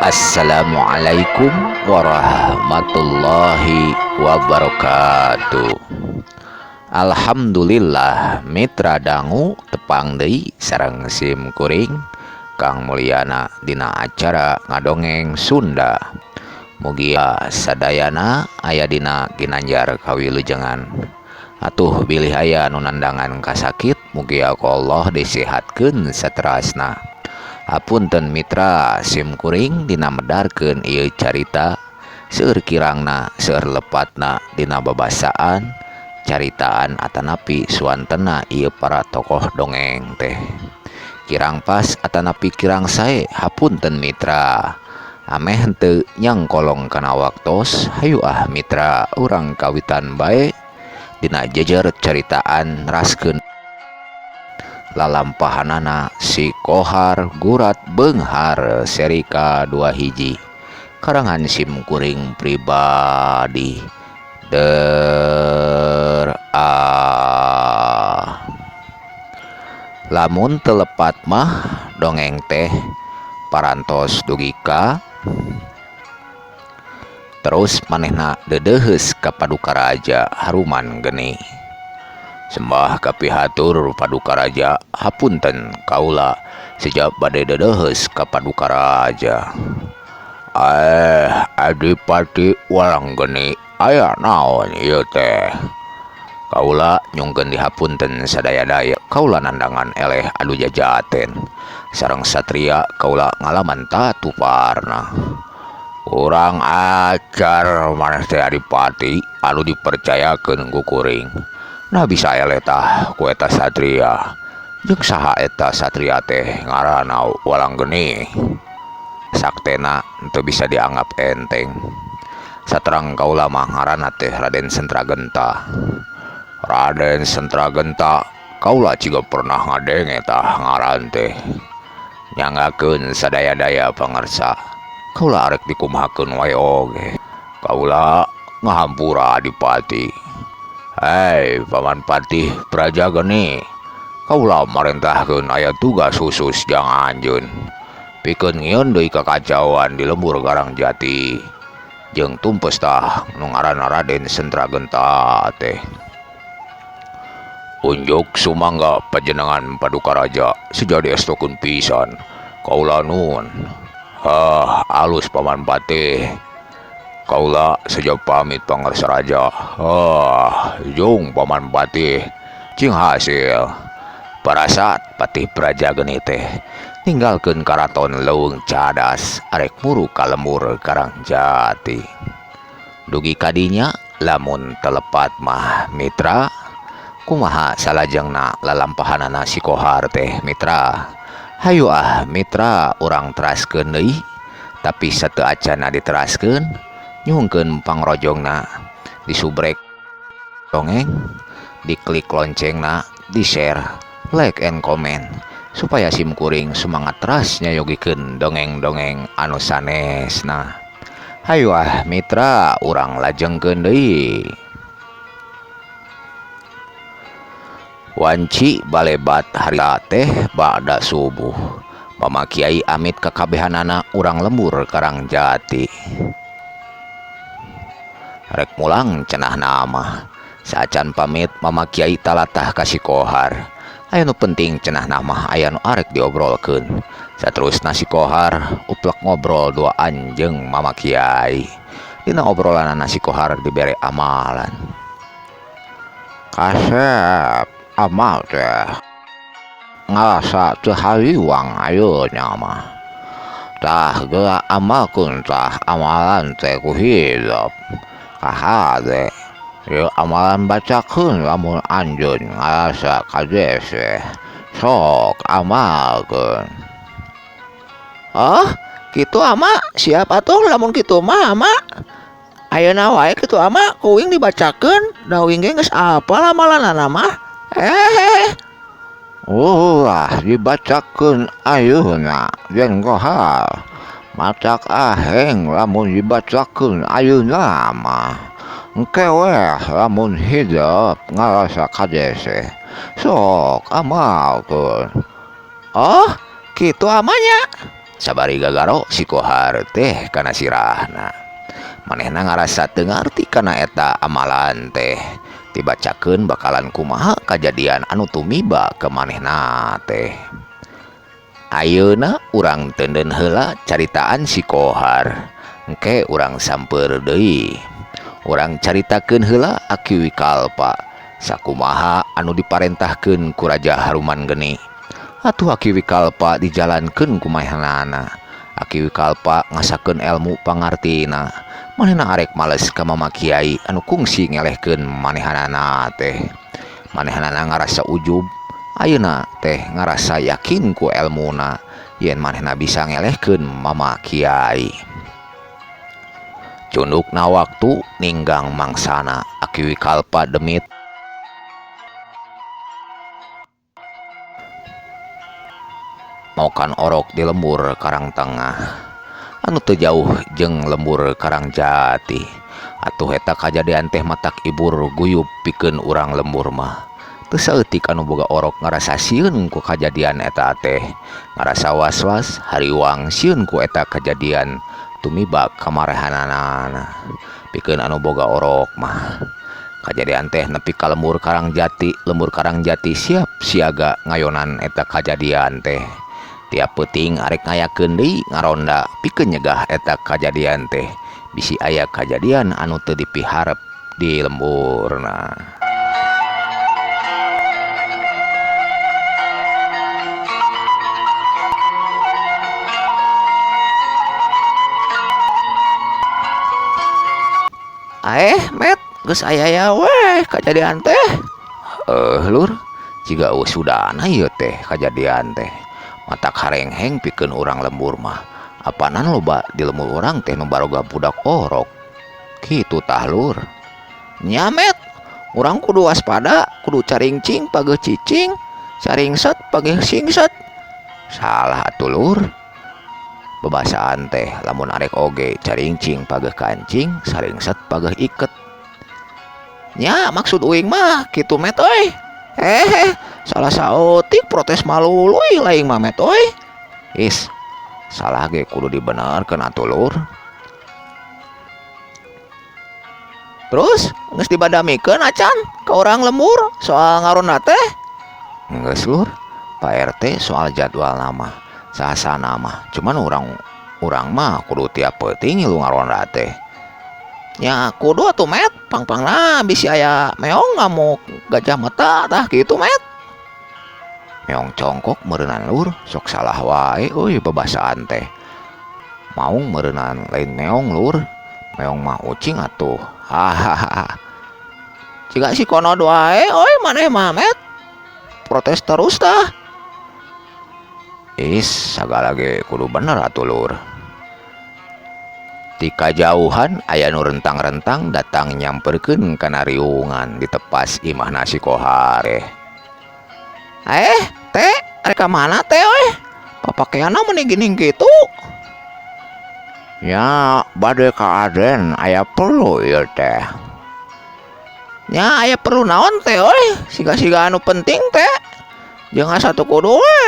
Assalamualaikum warahmatullahi wabarakatuh. Alhamdulillah mitra dangu tepang deui sareng sim kuring Kang Mulyana dina acara ngadongeng Sunda. Mugia sadayana aya dina ginanjar kawilujengan. Atuh bilih aya nu nandangan kasakit mugia ku Allah disehatkeun saterasna. Hapunten mitra sim kuring dina medarkeun ieu carita seueur kirangna seueur lepatna dina babasaan caritaan atanapi suantena ieu para tokoh dongeng teh. Kirang pas atanapi kirang sae hapunten mitra. Ameh henteu nyangkolong kana waktos hayu ah mitra urang kawitan bae dina jejer caritaan raskeun lalampahanana si Kohar Gurat Beunghar seri ka-2 hiji karangan sim kuring pribadi Der ah. Lamun teu lepat mah dongeng teh parantos dugi ka terus manehna deudeuheus ka Paduka Raja Haruman geni. Sembah kapihatur Paduka Raja hapunten kaula sejak bade deudeuheus ka Paduka Raja. Adipati Walang Geni aya naon ieu teh? Kaula nyungkeun dihapunten sadaya-daya kaula nandangan eleh adu jajaten. Sareng satria kaula ngalaman tatuparna. Urang ajar maneh teh adipati anu dipercayakeun ku kuring. Nah bisa eleh tah ku eta satria. Jeung saha eta satria teh ngaranna Walang Geni. Saktena teu bisa dianggap enteng. Saterang kaula mah ngaranna teh Raden Sentragenta. Raden Sentragenta kaula ciga pernah ngadenge tah ngaran teh. Nyanggakeun sadaya-daya pangersa. Kaula arek dikumahakeun wae oge. Kaula ngahampura adipati. Hei Paman Patih Praja Geni, kaula marentahkeun aya tugas khusus jang anjeun. Pikeun ngieun deui kakacauan di lembur Karangjati. Jeung tumpes tah nu ngaranna Raden Sentragenta teh. Unjuk sumangga pajenengan Paduka Raja seja diestokeun pisan. Kaula nuhun. Ah, alus Paman Patih. Kaula seja pamit pangersa raja. Ah, jung Paman Patih. Cing hasil. Parasat Patih Praja Geni teh ninggalkeun karaton Leuweung Cadas arek muru ka lembur Karangjati. Dugi kadinya lamun telepat mah mitra kumaha salajengna lalampahanana si Kohar teh mitra. Hayu ah mitra urang teraskeun deui tapi sateu acana diteraskeun nyuhunkeun pangrojongna disubrek dongeng diklik loncengna di-share like and comment supaya sim kuring semangat teras nyayogikeun dongeng-dongeng anu sanesna. Hayu ah mitra urang lajengkeun deui. Wanci balebat harita teh ba'da subuh. Mama Kiai amit kakabehanana urang lembur Karangjati. Rek mulang cenah nama. Saacan pamit Mama Kiai talatah ka si Kohar. Aya nu penting cenah nama aya nu arek diobrolkeun. Saterusna si Kohar uplek ngobrol duaan jeung Mama Kiai. Dina obrolanana si Kohar dibere amalan. Kasep amal teh ngarasa teu hariwang ayeuna mah. Tah geura amalkeun tah amalan teh ku hidup. Kahade ieu amalan bacakeun lamun anjeun ngarasa kadese. Sok amalkeun. Oh, kitu ama siap atuh lamun kitu mah ama. Ayeuna wae kitu ama kuing dibacakeun da uing ge geus apal amalanana mah. Ulah dibacakeun ayeuna Den Kohar. Matak aheng lamun dibacakeun ayeuna mah. Engke weh lamun hidup ngarasa kadese. Sok amalkeun. Oh, kitu amanya. Sabari gagaro si Kohar teh kana sirahna. Manehna ngarasa teu ngarti kana eta amalan teh. Dibacakeun bakalan kumaha kajadian anu tumiba ke manehna teh. Ayeuna urang teunden heula caritaan si Kohar. Engke urang samper deui. Urang caritakeun heula Aki Wikalpa. Sakumaha anu diparentahkeun ku Raja Haruman Geni. Atuh Aki Wikalpa dijalankeun ku manehanana. Aki Wikalpa ngasakeun elmu pangartina. Manehna arek males ka Mama Kiai anu kungsi ngelehkeun manehanana teh. Manehanana ngarasa ujub. Ayeuna teh ngarasa yakin ku elmuna yen manehna bisa ngelehkeun Mama Kiai. Cundukna waktu ninggang mangsana Aki Wikalpa demit mokan orok di lembur Karang Tengah anu teu jauh jeung lembur Karangjati. Atuh eta kajadian teh matak ibur guyub pikeun urang lembur mah. Teu saeutik anu boga orok ngarasa sieun ku kajadian eta teh, ngarasa was-was hariwang sieun ku eta kajadian tumiba kamarehanana pikeun anu boga orok mah. Kajadian teh nepi ka lembur Karangjati, lembur Karangjati siap siaga ngayonan eta kajadian teh. Tiap peuting arek ngayakeun deui ngaronda pikeun nyegah eta kajadian teh bisi aya kajadian anu teu dipiharep di lemburna. Met geus aya ya weh kajadian teh. Lur, jiga eueuh sudana ieu teh kajadian teh. Matak harengheng pikeun urang lembur mah. Apanan loba di lembur urang teh nu baroga budak orok. Kitu tah lur. Nya met, urang kudu waspada, kudu caringcing pageuh cicing, caringset pageuh singset. Salah atuh lur. Bebasaan teh lamun arek oge caringcing pageuh kancing, saringset pageuh iket. Nya maksud uing mah kitu met euy. Salah saeutik protes maluluy laing mah met euy. Is, salah ge kudu dibenerkeun atuh lur. Terus geus dibadamikeun acan ka urang lembur soal ngaronda teh? Geus lur, Pak RT soal jadwal nama. Sasana mah cuman urang mah kudu tiap peuting lu ngaronda teh. Nya kudu atuh met, pang-pangna bisi aya meong ngamuk gajah mata tah kitu met. Meong congkok meureunan lur, sok salah wae euy bebasaan teh. Maung meureunan lain meong lur, meong mah ucing atuh. Hahaha. Ciga si kono wae euy maneh mah met. Protes terus tah. Is, sagala ge kudu bener atuh lur. Ti kajauhan aya nu rentang-rentang datang nyamperkeun kana riungan ditepas imahna si Kohar. Teh, arek ka mana teh euy? Papakeanna meuni geuning kitu. Nya, bade ka Aden aya perlu ieu teh. Nya aya perlu naon teh euy? Siga-siga anu penting teh. Jeung asa teu kudu we.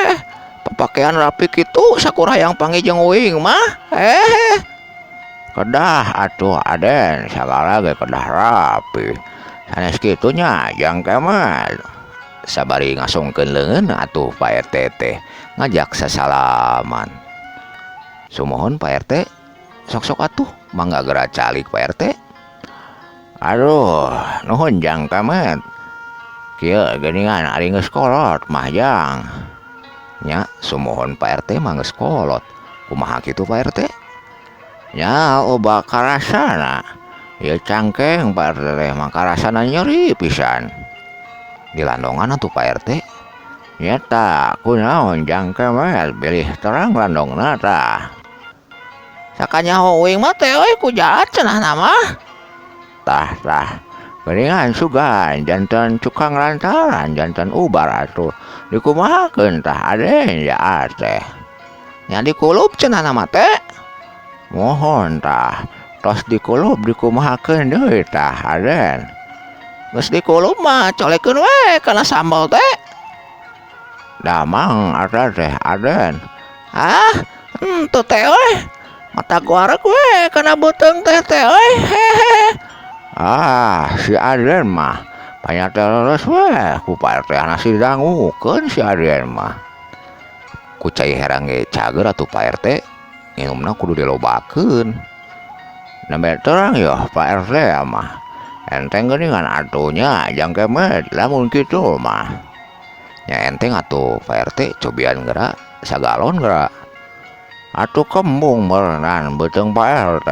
Pakaian rapi kitu sakur hayang panggih jeung uing mah. Kedah atuh Aden sagala ge kedah rapi. Sanes kitu nya jang kemet. Sabari ngasongkeun leungeun atuh Pak RT teh ngajak sasalaman. Sumuhun Pak RT, sok-sok atuh mangga geura calik Pak RT. Aduh, nuhun jang kemet. Kieu geuningan ari geus kolot mah jang. Nya sumuhun Pak RT mah geus kolot. Kumaha kitu Pak RT? Nya loba karasana. Ieu cangkeng Pak RT teh mah karasana nyeri pisan. Dilandongan atuh Pak RT. Nya tah kunaon jang kemet bilih terang landongna tah. Sakanyaho uing mah teh euy ku jahat cenah mah. Tah tah. Geuningan sugan janten cukang lantaran janten ubar atuh. Dikumahakeun tah Aden jaat teh. Nya dikulub cenah mah teh. Mohon tah, tos dikulub dikumahakeun deui tah Aden. Geus dikulub mah colekeun we kana sambel teh. Damang eta teh Aden. Ah, Henteu teh euy. Matak wareg we kana beuteung teh teh euy. Hehehe. Ah, si Aden mah panya teh leres we ku Pak RT nasi dangukeun si Aden mah. Ku cai herang ge cager atuh Pak RT, nginumna kudu dilobakeun. Nembe terang yoh Pak RT mah. Enteng geuningan atuh nya Jang Kemet lamun kitu mah. Nya enteng atuh Pak RT cobian geura sagalon geura. Atuh kembung meureunan beuteung Pak RT.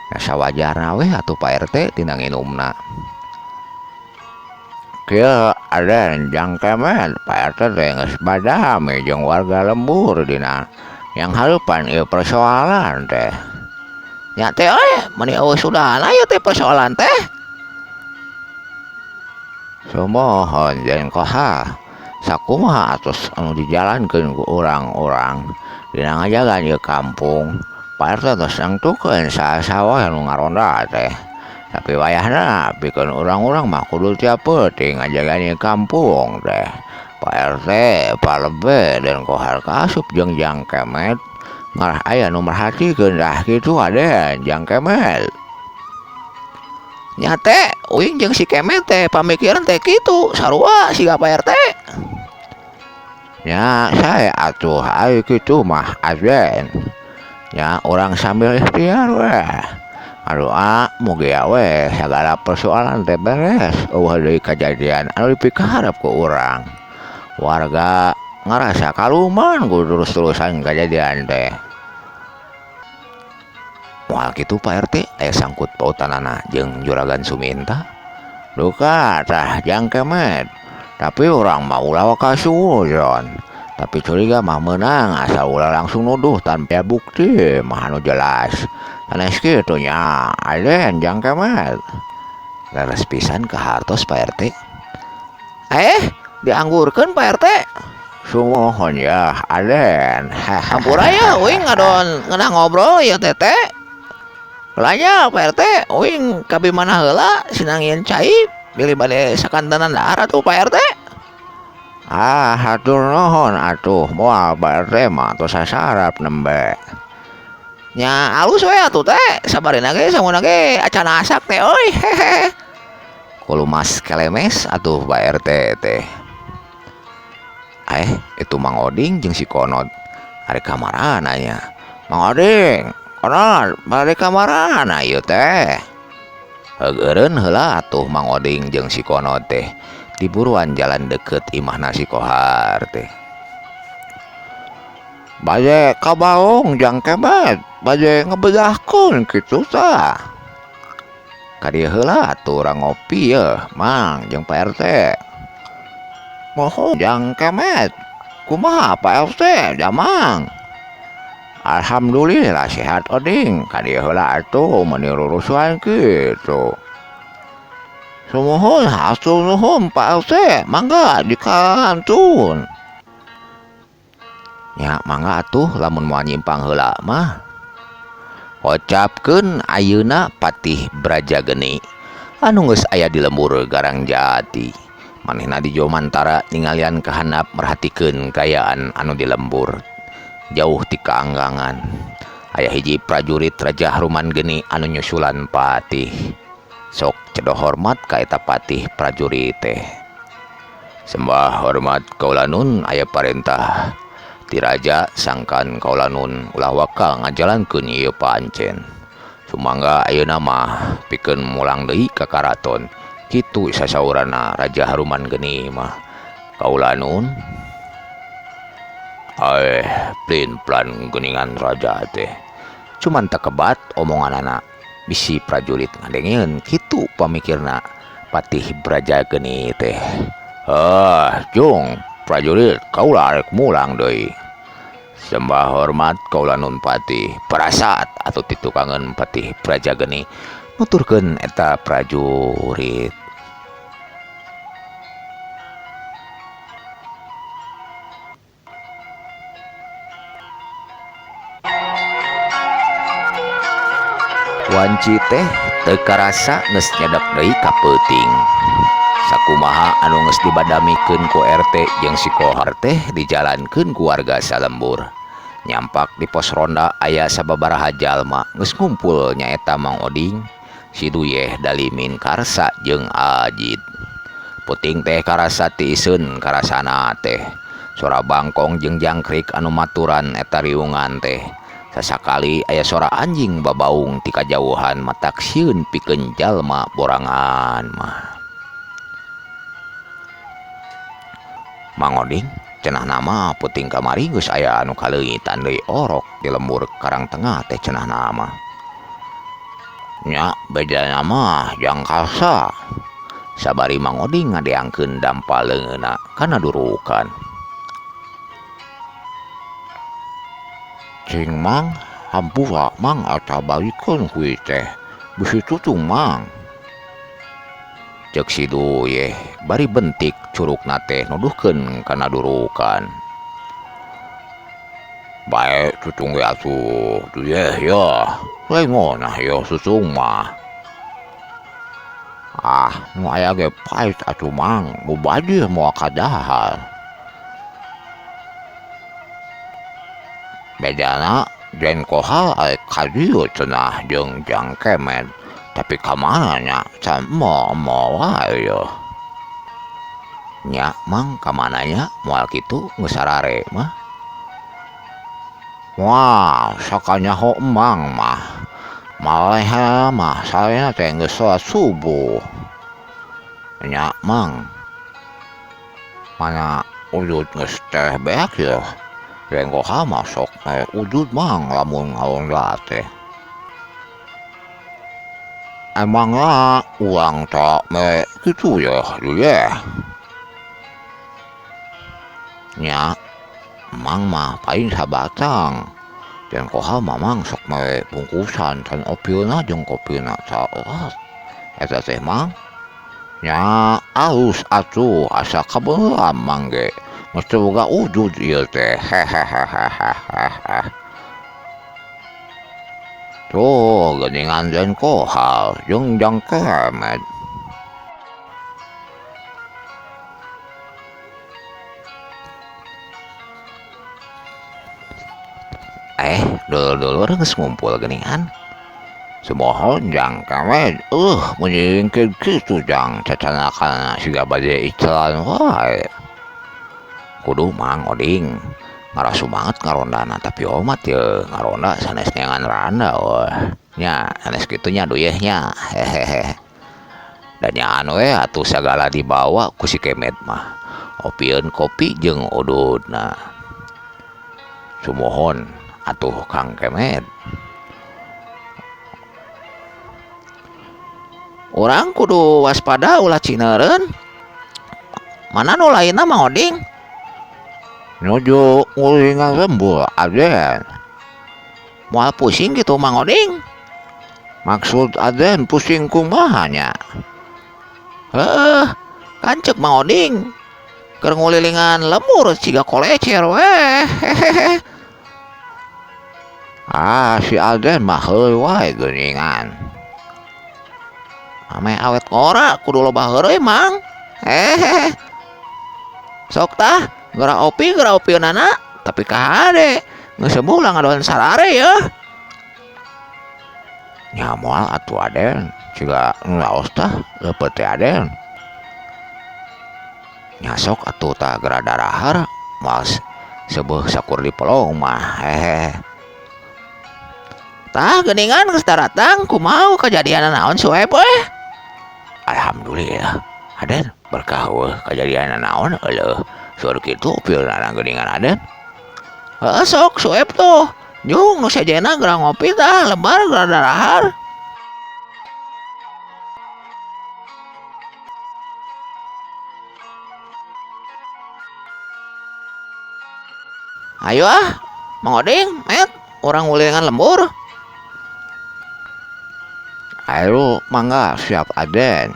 Nya sawajarna we atuh Pak RT tina nginumna. Kieu Aden Jang Kemet, Pak RT teh geus badami jeung warga lembur dina yang hareupan ieu persoalan teh. Nya teh euy, meuni eueuh sudahna ieu teh persoalan teh. Sumohon jeung Kohar, sakumaha atos anu dijalankeun ku urang-urang dina ngajagan ieu kampung. Pak RT tos nangtukeun saha-saha wae anu ngaronda teh. Tapi wayahna pikeun urang-urang mah kudu tiap peuting ngajagan ieu kampung teh. Pak RT, Pak Lebe, dan Kohar kaasup jeung Jang Kemet ngarah aya nu merhatikeun dah kitu Aden Jang Kemet. Nya teh uing jeung si Kemet teh pamikiran teh kitu sarua siga Pak RT. Nya sae atuh ai kitu mah Aden. Nya urang sambil ikhtiar we. Ngadoa mugia we sagala persoalan teh beres eueuh deui kajadian anu dipikaharep ku urang. Warga ngarasa kaluman ku terus-terusan kajadian teh. Moal kitu Pak RT aya sangkut pautanana jeung Juragan Suminta. Duka tah Jang Kemet. Tapi urang mah ulah waka suuzon. Tapi curiga mah meunang asal ulah langsung nuduh tanpa bukti mah anu jelas. Sanes kitu nya Aden Jang Kemet. Leres pisan kahartos Pak RT. Dianggurkeun Pak RT. Sumohon ya Aden. Hampura ya uing ngadon ngeunah ngobrol ya teteh. Heula Pak RT, uing ka mana heula sinangieun cai bilih bade sakantenan dahar atuh Pak RT. Ah, hatur nuhun atuh moal Pak RT mah tos sasarap nembe. Nya alus we atuh teh, sabarina ge sanguna ge acan asak teh euy hehe. Kulumas kelemes atuh Pak RT teh. Itu Mang Oding jeung si Konod. Ari kamarana nya. Mang Oding, Konod, bade kamarana ieu teh? Heueureun heula atuh Mang Oding jeung si Konod teh. Diburuan jalan deket imahna si Kohar teh. Bade ka baong Jang Kemet, bade ngebedahkeun kitu tah. Ka dieu heula atuh urang ngopi yeuh Mang jeung Pak RT. Mohon Jang Kemet, kumaha Pak RT damang? Alhamdulillah sehat Oding, ka dieu heula atuh meuni rurusuhan kitu. Sumuhun hatur nuhun Pak RT, mangga dikantun. Nya mangga atuh lamun moal nyimpang heula mah. Kocapkeun ayeuna Patih Brajageni anu geus aya di lembur Garang Jati. Manehna di Jomantara ningalian kahandap merhatikeun kaayaan anu di lembur. Jauh ti kaanggangan. Aya hiji prajurit Raja Haruman Geni anu nyusulan Patih. Sok cedoh hormat ka eta Patih prajurit teh. Sembah hormat kaula nun aya parentah ti raja sangkan kaula nun ulah waka ngajalankeun ieu pancen. Sumangga ayeuna mah pikeun mulang deui ka karaton. Kitu sasaurana Raja Haruman Geni mah. Kaula nun plin plan geuningan raja teh. Cuman tekebat omonganana bisi prajurit ngadengeun kitu pamikirna Patih Brajageni teh. Jung prajurit kaula arek mulang deui. Sembah hormat kaula nun Patih. Parasat atuh titukangeun Patih Brajageni nuturkeun eta prajurit. Wanci teh teu karasa geus nyedek deui ka peuting. Sakumaha anu geus dibadamikeun ku RT jeung si Kohar teh dijalankeun ku warga salembur. Nyampak di pos ronda aya sababaraha jalma geus ngumpul nyaeta Mang Oding, si Duyeh, Dalimin, Karsa jeung Ajid. Puting teh karasa tiiseun karasana teh. Sora bangkong jeung jangkrik anu maturan eta riungan teh. Sasakali aya sora anjing babaung ti kajauhan matak sieun pikeun jalma borangan mah. Mang Oding cenah nama puting kamari geus aya anu kaleungitan deui orok di lembur Karang Tengah teh cenah nama. Nya bejana mah jang Karsa. Sabari Mang Oding ngadeangkeun dampa leungeunna kana durukan. Cing Mang, hampura Mang atawa balikeun hui teh bisi tutung Mang. Cek si Duyeh bari bentik curugna teh nuduhkeun kana durukan. Bae tutung ge atuh Duyeh yeuh, lain ngonah yeuh sutung mah. Ah, nu aya ge pait atuh Mang, mubajir moal kadahar. Bejana Den Kohal arek ka dieu cenah jeung Jang Kemed, tapi ka mana nya can moal wae yeuh. Nya Mang ka mana nya moal kitu geus sarare mah. Wah, sakanyaho Mang mah. Maleha mah sarena teh geus salat subuh. Nya Mang. Mana udud geus teh beak yeuh. Den Kohal mah sok udud Mang lamun ngaronda teh. Emangna urang tak mere kitu yeuh Duyeh. Nya Mang mah paling sabatang. Den Kohal mah Mang sok mere bungkusan can opilna jeung kopina saeurat. Eta teh Mang. Nya alus atuh asa kabeula Mang ge. Geus teu boga udud ieu teh. Hehehehehehe. Tuh geuningan Den Kohal jeung Jang Kemed. Dulur-dulur geus ngumpul geuningan. Sumohon Jang Kemed, menyingkir kitu Jang cacanakan siga bade iklan wae. Kudu Mang Oding ngarasu banget ngarondana tapi omat ye ngaronda sanes neangan randa weh. Nya sanes kitu nya Duyeh nya. Hehehe. Dan nya anu we atuh sagala dibawa ku si Kemed mah. Opieun kopi jeung ududna. Sumohon atuh Kang Kemed. Urang kudu waspada ulah cineureun. Mana nu lainna Mang Oding? Nuju ngulingan lembur Aden. Moal pusing gitu Mang Oding. Maksud Aden pusing kumaha nya? Heuh, kan ceuk Mang Oding keur ngulilingan lembur siga kolecer weh. Hehehe. Ah, si Aden mah heueuy wae geuningan. Ame awet ngora kudu loba heureuy Mang. Hehehe. Sok tah, geura opi geura opieunana, tapi kahade geus sebuh ulah ngadoan sarare yeuh. Nya moal atuh Aden, siga nu laos tah leupeut teh Aden. Nya sok atuh tah geura darahar moal seubeuh sakur di pelong mah. Hehehe. Tah geuningan geus daratang kumaha kajadian naon Sueb we? Alhamdulillah Aden berkah weuh kajadian naon euleuh. Suar kitu opieunana geuningan Aden. Heuh sok Sueb tuh. Jung nu sejena geura ngopi tah lebar geura darahar. Ayo ah, Mang Oding, Met, urang ngulilingan lembur. Ayo mangga siap Aden.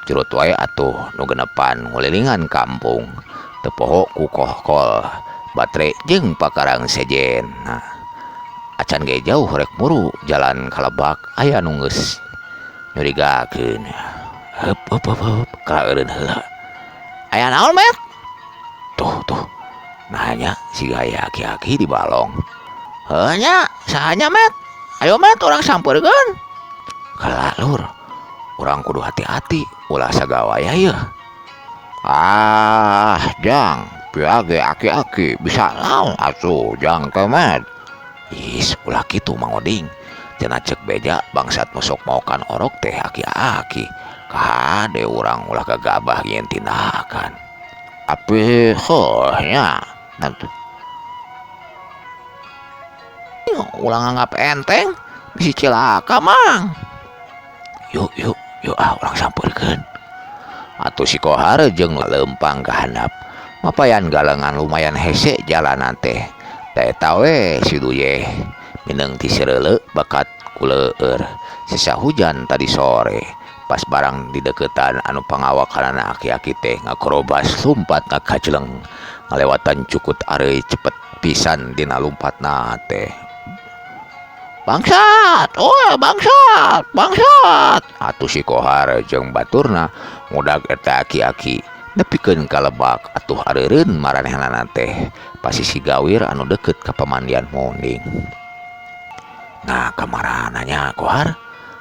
Curut wae atuh nu genepan ngulilingan kampung. Teu poho ku kohkol, batre jeung pakarang sejen. Nah, acan ge jauh rek muru jalan kalebak aya nu geus nyurigakeun. Heup heup heup heup kaeureun heula. Aya naon, Met? Tuh tuh. Nanya siga aya aki-aki di balong. Heuh nya, saha nya Met? Ayo Met urang sampeurkeun. Kala lur, urang kudu hati-hati ulah sagawayah yeuh. Ah, Jang, pia ge aki-aki bisa naon atuh Jang Kemet. Is, ulah kitu Mang Oding. Cenah ceuk beja bangsat nu sok maokan orok teh aki-aki. Kade urang ulah gagabah nyieun tindakan. Tapi heuh nya atuh. Ulah nganggap enteng bisi cilaka Mang. Yuk yuk yuk ah urang sampeurkeun. Atuh si Kohar jeung leumpang ka handap. Mapayan galengan lumayan hese jalanan teh. Da eta we si Duyeh mineng ti sireuleu bakat kuleueur. Sisa hujan tadi sore. Pas barang dideukeutan anu pangawakanana aki-aki teh ngakorobas lumpat ngakajleng ngalewatan cukut areuy cepet pisan dina lumpatna teh. Bangsat, oh bangsat, bangsat. Atuh si Kohar jeung baturna ngudag eta aki-aki nepikeun ka lebak atuh areureun maranehanana teh pasisi gawir anu deukeut ka pamandian munding. Nah kamarana nya Kohar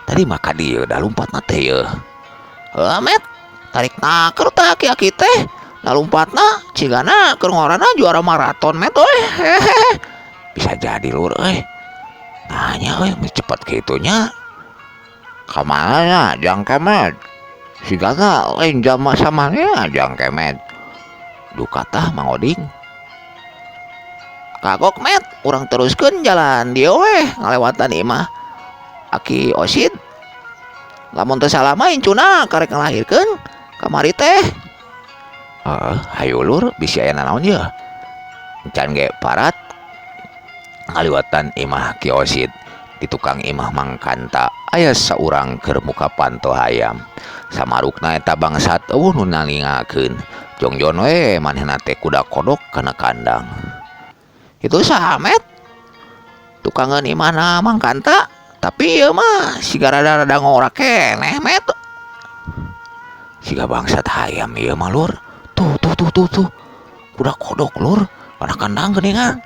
tadi mah ka dieu da lumpatna teh yeuh. Heuh Met, tarik naker tah aki-aki teh. Da lumpatna cigana keur ngorana juara maraton Met euy. Hehehe. Bisa jadi lur euy. Nanya euy geus cepet kitu nya. Kamana nya Jang Kemet? Sigana lain jama samanea Jang Kemet. Duka tah Mang Oding. Kagok Met, urang teruskeun jalan dieu weh ngalewatan imah Aki Osid. Lamun teu salah mah incuna karek ngalahirkeun kamari teh. Heeh, hayu lur bisi aya nanaon yeuh. Encan ge parat ngaliwatan imah Ki Osid. Di tukang imah Mang Kanta aya saurang keur muka panto hayam. Samarukna eta bangsat eueuh nu nalingakeun. Jongjon we manehna teh kuda kodok kana kandang. Itu saha Met? Tukangeun imahna Mang Kanta, tapi ieu mah siga rada-rada ngora keneh Met. Siga bangsat hayam ieu mah lur. Tuh tuh tuh tuh tuh. Kuda kodok lur kana kandang geuningan.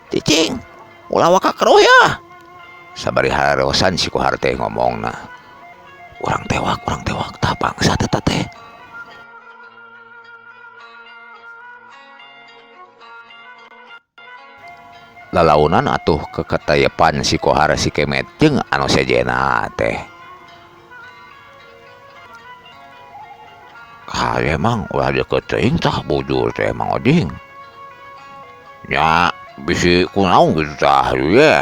Cicing, ulah waka keruh ya. Sabari harosan si Kohar teh ngomongna. Urang tewak tah bangsat eta teh. Lalaunan atuh keketayepan si Kohar si Kemet jeung anu sejena teh. Kaye Mang ulah deukeut teuing tah bujur teh Mang Oding. Nya bisi kunaon kitu tah ye.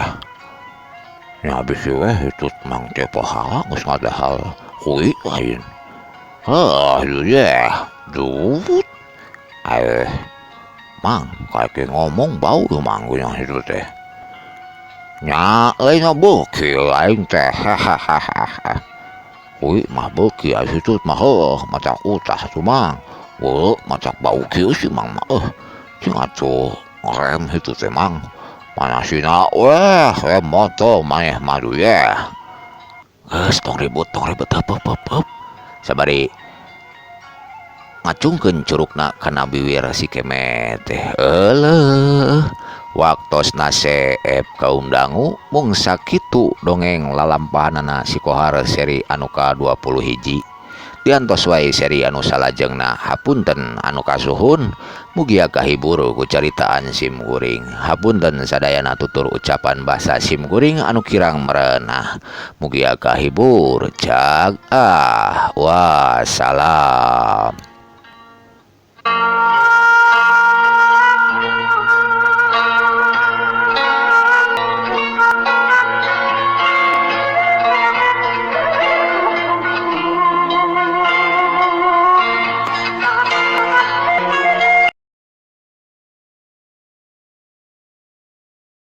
Nya bisi weh hitut Mang teh poha geus ngadahal hui lain. Heuh ye dut. Aeh Mang kayak ngomong bau Mang nya hitu teh. Nya euy beuki lain teh. Hahaha. Hui mah beuki aya hitut mah heuh macak utah atuh Mang. Heuh macak bau kieu si Mang mah euh. Cing atuh ngerem hitu teh Mang. Manasina weh rem motor maneh mah ye. Geus tong ribut heup heup heup. Sabari ngacungkeun curugna kana biwir si Kemet teh. Euleuh waktosna seep kaum dangu mung sakitu dongeng lalampahanana si Kohar seri anu ka-21. Diantos wae seri anu salajengna. Hapunten anu kasuhun, mugia kahibur ku caritaan sim kuring. Hapunten sadayana tutur ucapan basa sim kuring anu kirang merenah. Mugia kahibur. Cag ah wassalam.